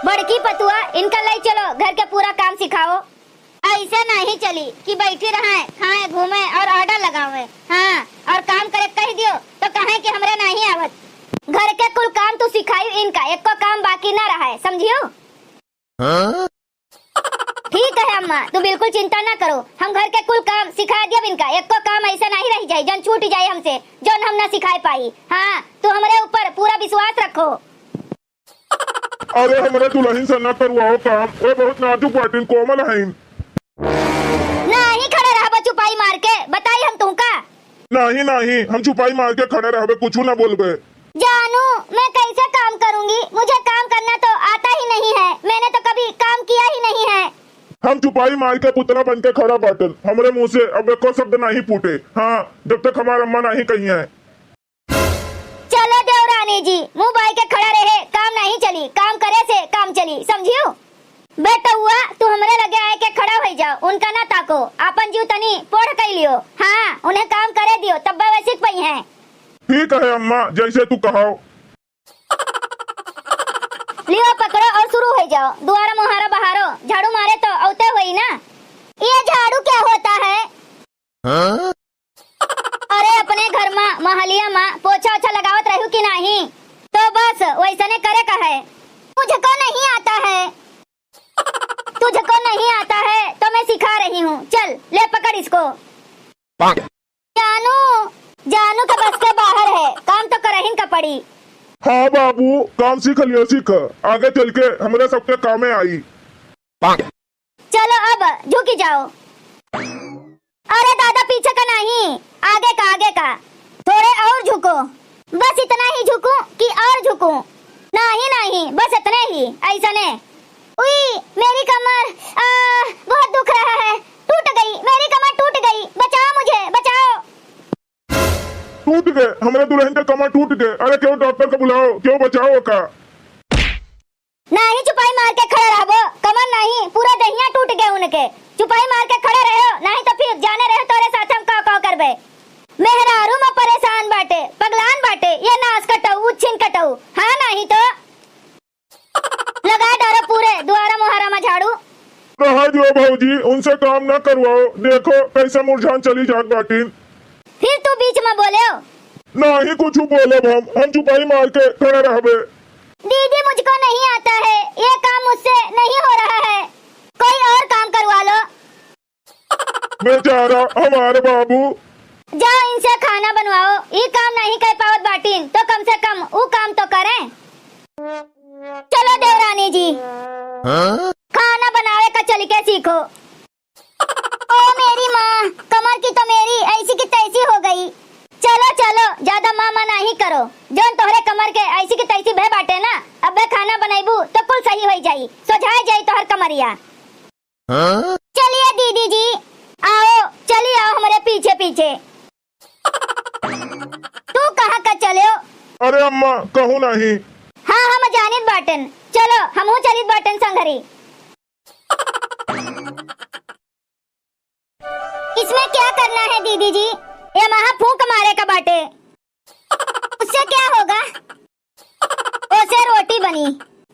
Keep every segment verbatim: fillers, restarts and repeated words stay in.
बड़की पतुआ, इनका लई चलो, घर के पूरा काम सिखाओ। ऐसे नहीं चली कि बैठी रहें, खाएं, घूमें और order लगावें। हाँ, और काम करे कह दियो तो कहें कि हमरे नहीं आवत। घर के कुल काम तू सिखायू इनका, एको काम बाकी ना रहे, समझियो? हाँ? ठीक है अम्मा, तू बिल्कुल चिंता ना करो, हम घर के कुल काम सिखा दियब इनका, एको काम ऐसा नहीं रह जाए जौन छूट जाए हमसे, जौन हम ना सिखाए पाई। हाँ, तू हमरे ऊपर पूरा विश्वास रखो। अरे, हमरे दुलहिन से ना करवाओ काम, वो बहुत नाजुक बाटिन, कोमल हईन। नाही खड़े रहबो चुपाई मार के, बताई हम तुहका। नाही, नाही, हम चुपाई मार के खड़े रहबे, कुछू ना बोलबे। जानू, मैं कैसे काम करूंगी? मुझे काम करना तो आता ही नहीं है, मैंने तो कभी काम किया ही नहीं है। हम चुपाई मार के पुतला बन के खड़ा बाटन, हमरे मुंह से अब एको शब्द नाही फूटे। हाँ, जब तक हमार अम्मा नाही कही है। चलो देवरानी जी, मुंह बाई के खड़ा रहे, काम नहीं चली, काम करे से काम चली, समझियो? बेटउआ, तू हमरे लगे आए के खड़ा होई जाओ, उनका ना ताको, आपन जीव तनी पोढ़ कई लियो। हाँ, उन्हें काम करे दियो, तब वे सीख पई हैं। ठीक है अम्मा, जैसे तू कहो। लियो पकड़ो और शुरू होई जाओ, दुआरा मुहारा बहारो, झाड़ू मारे तो औते होई ना। ये झाड़ू क्या होता है? हाँ? अरे, अपने घर मा, महलिया मा पोछा ओछा लगावत रहू कि नाही? तो बस वैसने करे का है। मुझको नहीं आता है। तुझको नहीं आता है तो मैं सिखा रही हूँ, चल ले पकड़ इसको। जानू, जानू के बस के बाहर है, काम तो करहिन का पड़ी। हाँ बाबू, काम सीख लियो, सीख, आगे चल के हमरे सबके कामे आई। चलो अब झुकी जाओ। अरे दादा, पीछे का नहीं, आगे का, आगे का। थोड़े और झुको, बस इतना ही झुकूं कि और झुकूं? नहीं, नहीं, बस इतने ही, ऐसने। उई, मेरी कमर, आ, बहुत दुख रहा है, टूट गई, मेरी कमर टूट गई, बचाओ मुझे, बचाओ। टूट गए, हमरे दुलहिन के कमर टूट गए। अरे क्यों डॉक्टर को बुलाओ, क्यों बचाओ का? नाही चुपाई मार के खड़ा रहबो, कमर नाही, पूरा देहिया टूट गए उनके। चुपाई मार के खड़ा रहो, नाही तो फिर जाने रहो तोरे साथ हम का का करबे। मेहरारू मा परेशान बाटे, पगलान बाटे, ये नास कटऊ, उच्छिन कटऊ। हाँ नाही तो। लगा डारो पूरे दुआरा मुहारा मा झाड़ू। रहा दियो भौजी, उनसे काम ना करवाओ, देखो कैसे मुरझान चली जात बाटिन। फिर तू बीच मा बोलेव। नाही कुछ बोलब हम, हम चुपाई मार के खड़ा रहबे। दीदी, मुझको नहीं आता है, ये काम मुझसे नहीं हो रहा है, कोई और काम करवा लो। बेचारा हमार बाबू। जाओ इनसे खाना बनवाओ, ई काम नहीं कर पावत बाटिन, तो कम से कम ऊ काम तो करें। चलो देवरानी जी, हाँ? खाना बनावे का चल के सीखो। ओ मेरी माँ, कमर की तो मेरी ऐसी की तैसी हो गई। चलो, चलो, ज्यादा माँ, माँ नाही करो। जौन तोहरे कमर के ऐसी की तैसी भय बाटे ना, अबे खाना बनैबू तो कुल सही होई जाई, सोझाए जाई तोहर कमरिया। हाँ? चलिए दीदी जी, आओ, चली आओ हमरे पीछे पीछे। तू कहाँ का चले हो? अरे अम्मा, कहूँ नहीं। हाँ, हम जानित बाटन। चलो, हमहू चलित बाटन संघरी। इसमें क्या करना है दीदी जी? ये महा फूंक मारे का बाटे। उससे क्या होगा? ओसे रोटी बनी।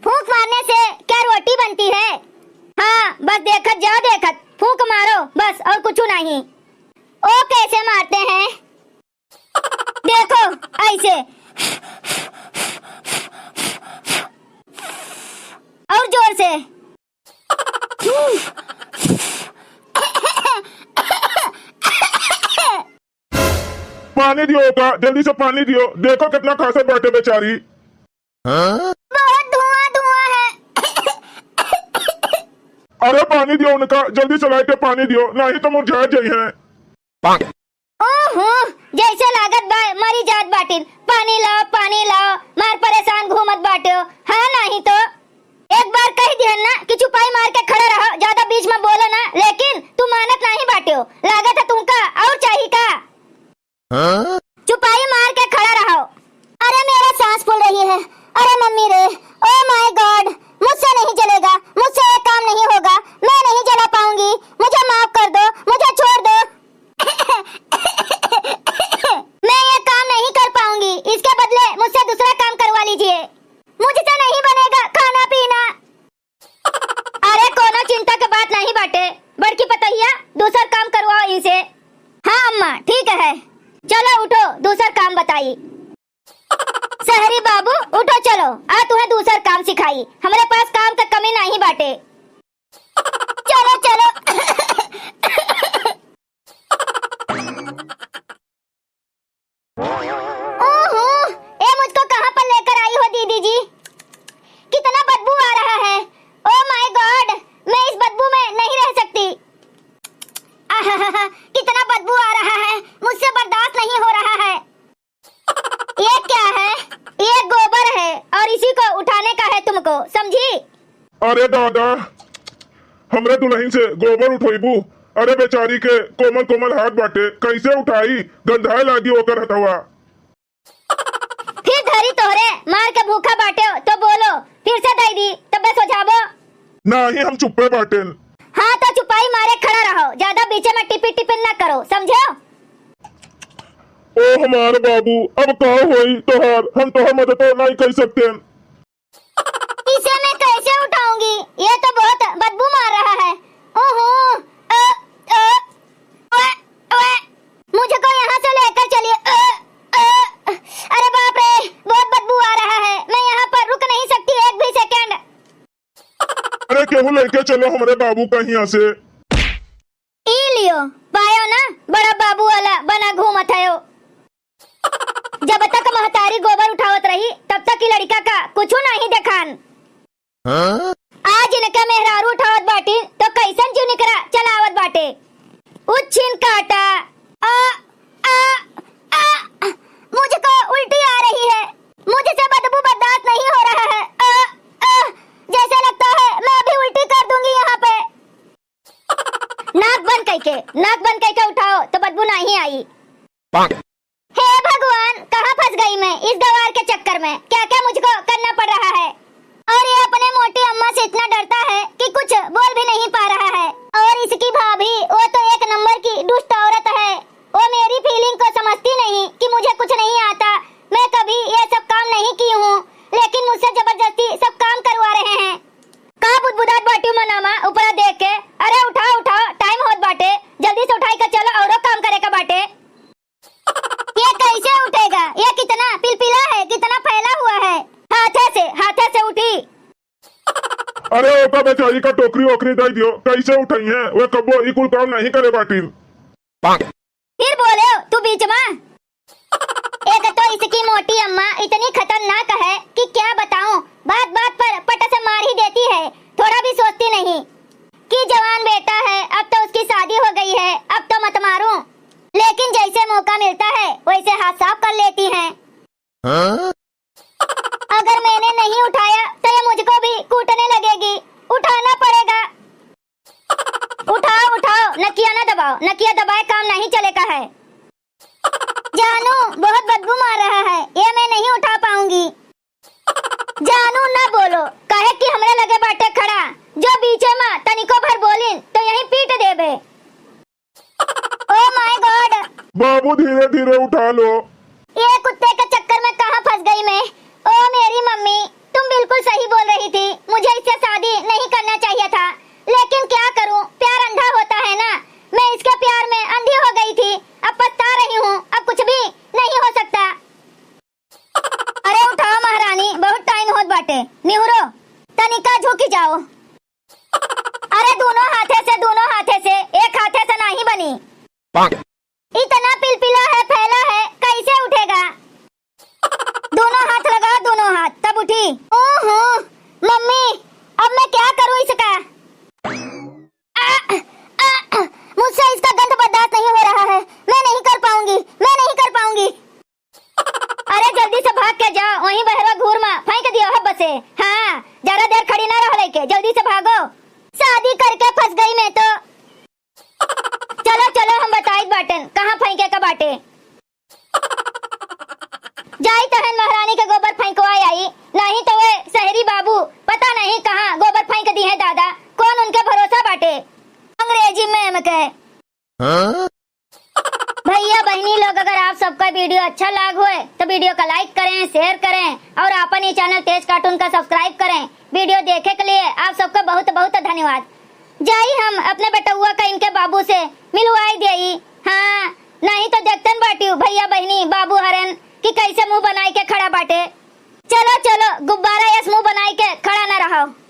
फूंक मारने से क्या रोटी बनती है? हाँ, बस देखत जाओ, देखत फूंक मारो बस, और कुछ नहीं। ओ कैसे मारते हैं? देखो, ऐसे। और जोर से। पानी दियो का, जल्दी से पानी दियो, देखो कितना खांसत बाटे बेचारी। बहुत धुआं धुआं है। अरे पानी दियो उनका, जल्दी से लाइके पानी दियो, नहीं तो मुरझा जाई हैं। ओहो, जैसे लागत बा मरी जात बाटिन। पानी लाओ, पानी लाओ, मार परेशान घूमत बाट्यो। हाँ, नहीं तो एक बार कह दिहन ना कि चुपाई मार के खड़ा रहो, ज्यादा बीच में बोलो ना, लेकिन तू मानत नहीं बाट्यो। लागत है तुमका और चाही का? हाँ? चुपाई मार के खड़ा रहो। अरे मेरा सांस फूल रही है। अरे मम्मी रे, oh my God, मुझसे नहीं जलेगा, मुझसे ये काम नहीं होगा, मैं नहीं जला पाऊंगी, मुझे माफ कर दो, मुझे छोड़ दो। मैं ये काम नहीं कर पाऊंगी, इसके बदले मुझसे दूसरा काम करवा लीजिए। मुझसे नहीं बनेगा खाना पीना। तुहे दूसर काम सिखाई, हमरे पास काम क कमी नाहीं बाटे। चलो, चलो। ओहो, ये मुझको कहाँ पर लेकर आई हो दीदी जी? कितना बदबू आ रहा है। Oh my God, मैं इस बदबू में नहीं रह सकती। आहाहा, कितना बदबू आ रहा है, मुझसे बर्दाश्त नहीं हो रहा है। ये क्या है? ये गोबर है और इसी को उठाने का है तुमको, समझी? अरे दादा, हमरे दुलहिन से गोबर उठोइबू? अरे बेचारी के कोमल कोमल हाथ बाटे, कैसे उठाई? गंधाए लागी ओकर हथवा। फिर धरी तोहरे, मार के भूखा बाटे हो तो बोलो, फिर से दई दी, तब्बे सोझाबो। नाही, हम चुप्पे बाटेन। हाँ तो चुपाई मारे खड़ा रहो, ज्यादा बीचे में टिपिन टिपिन ना करो, समझे? ओ हमार बाबू, अब का होई तोहार, हम तोहार मदद तो नाही कर सकते। इसे मैं कैसे उठाऊंगी? ये तो बहुत बदबू मार रहा है। ओहो, अ, अ, ओए, ओए, मुझको यहाँ से लेकर चलिए। अ, अ, अरे बाप रे, बहुत बदबू आ रहा है, मैं यहाँ पर रुक नहीं सकती एक भी सेकंड। अरे केहू लेके चलो हमरे बाबू का यहाँ से। ई लियो, पायो ना, बड़ा बाबू वाला बना घूमत है। जब तक महतारी गोबर उठावत रही, तब तक ई लड़िका का कुछु नाहीं देखान। हाँ? आज इनके मेहरारू उठावत बाटी, तो कैसन जीव निकरा चलावत बाटे। उच्छिन काटा। आ, आ, आ, मुझको उल्टी आ रही है। मुझसे बदबू बर्दाश्त नहीं हो रहा है। आ, आ, जैसे लगता है मैं अभी उल्टी कर दूंगी यहाँ पे। नाक बंद करके, नाक बंद करके उठाओ तो बदबू नहीं आई। हे भगवान, कहाँ फंस गई मैं इस गवार के चक्कर में? क्या-क्या मुझको करना पड़ रहा है? और ये अपने मोटी अम्मा से इतना डरता है कि कुछ बोल भी नहीं पा रहा है। और इसकी भाभी, वो तो एक नंबर की दुष्ट औरत है। वो मेरी feeling को समझती नहीं कि मुझे कुछ नहीं आता, मैं कभी ये सब काम नहीं की हूँ, लेकिन मुझसे जबरदस्ती सब काम करवा रहे हैं। का बुदबुदात बाटी मनामा ऊपरा देख के? अरे उठाओ, उठाओ, time होत बाटे, जल्दी से उठाई के चलो, औरो काम करे का बाटे। ये कैसे उठेगा? ये कितना पिलपिला है, कितना फैला हुआ है। हाथे से, हाथे से उठी। अरे ओका बेचारी का टोकरी ओकरी दे दियो, कैसे उठाई है? वे कब्बो ई कुल काम नहीं करे बाटिन। फिर बोले तू बीच में। एक तो इसकी मोटी अम्मा इतनी खतरनाक है कि क्या बताऊं, बात बात पर पट से मार ही देती है, थोड़ा भी सोचती नहीं कि जवान बेटा है, अब तो उसकी शादी हो गई है, अब तो मत मारूं। लेकिन जैसे मौका मिलता है, वैसे हाथ साफ कर लेती हैं। हाँ? अगर मैंने नहीं उठाया, तो ये मुझको भी कूटने लगेगी। उठाना पड़ेगा। उठाओ, उठाओ, नकिया ना दबाओ, नकिया दबाए काम नहीं चले का है। जानू, बहुत बदबू मार रहा है, ये मैं नहीं उठा पाऊंगी। जानू, ना बोलो, काहे कि हमरे लगे बाटे खड़ा, जो बीचे में तनिको भर बोलिन, तो यहीं पीट देबे। Oh my God! बाबू, धीरे धीरे उठा लो। ये कुत्ते के चक्कर में कहाँ फंस गई मैं। ओ मेरी मम्मी, तुम बिल्कुल सही बोल रही थी, मुझे इससे शादी नहीं करना चाहिए था, लेकिन क्या करूं, प्यार अंधा होता है ना। मैं इसके प्यार में अंधी हो गई थी, अब पछता रही हूँ, अब कुछ भी नहीं हो सकता। अरे उठाओ महारानी, बहुत time होत बाटे, निहुरो, तनिका झुकी जाओ। अरे दोनों हाथे से, दोनों हाथे से, एक हाथे से नहीं बनी। इतना पिलपिला है, फैला है, कैसे उठेगा? दोनों हाथ लगाओ, दोनों हाथ, तब उठी। ओहो, मम्मी, अब मैं क्या करूं इसका? आ, आ, आ, मुझसे इसका गंध बर्दाश्त नहीं हो रहा है, मैं नहीं कर पाऊंगी, मैं नहीं कर पाऊंगी। अरे जल्दी से भाग के जाओ, वहीं बहरवा घूर मा फेंक दियो है बसे। हाँ, ज्यादा देर खड़ी ना रहो लइके, जल्दी से भागो। शादी करके फंस गई मैं तो। चलो चलो, हम बताइत बाटेन कहाँ फेंके का बाटे। जाई तहन महारानी के गोबर फेंकवा आई, नहीं तो वे शहरी बाबू पता नहीं कहाँ गोबर फेंक दी है दादा, कौन उनके भरोसा बाटे अंग्रेजी मैम के। हाँ? भैया बहनी लोग, अगर आप सबका video अच्छा लाग होए तो video का like करें, share करें और आपन ये channel तेज cartoon का subscribe करें। Video देखे के लिए आप सबका बहुत बहुत धन्यवाद। जाई हम अपने बेटउआ का इनके बाबू से मिलवाई देई। हाँ, नहीं तो देखतन बाटिउ भैया बहनी बाबू हरन कि कैसे मुंह बनाई के खड़ा बाटे। चलो, चलो, गुब्बारा यस मुँह बनाई के खड़ा न रहो।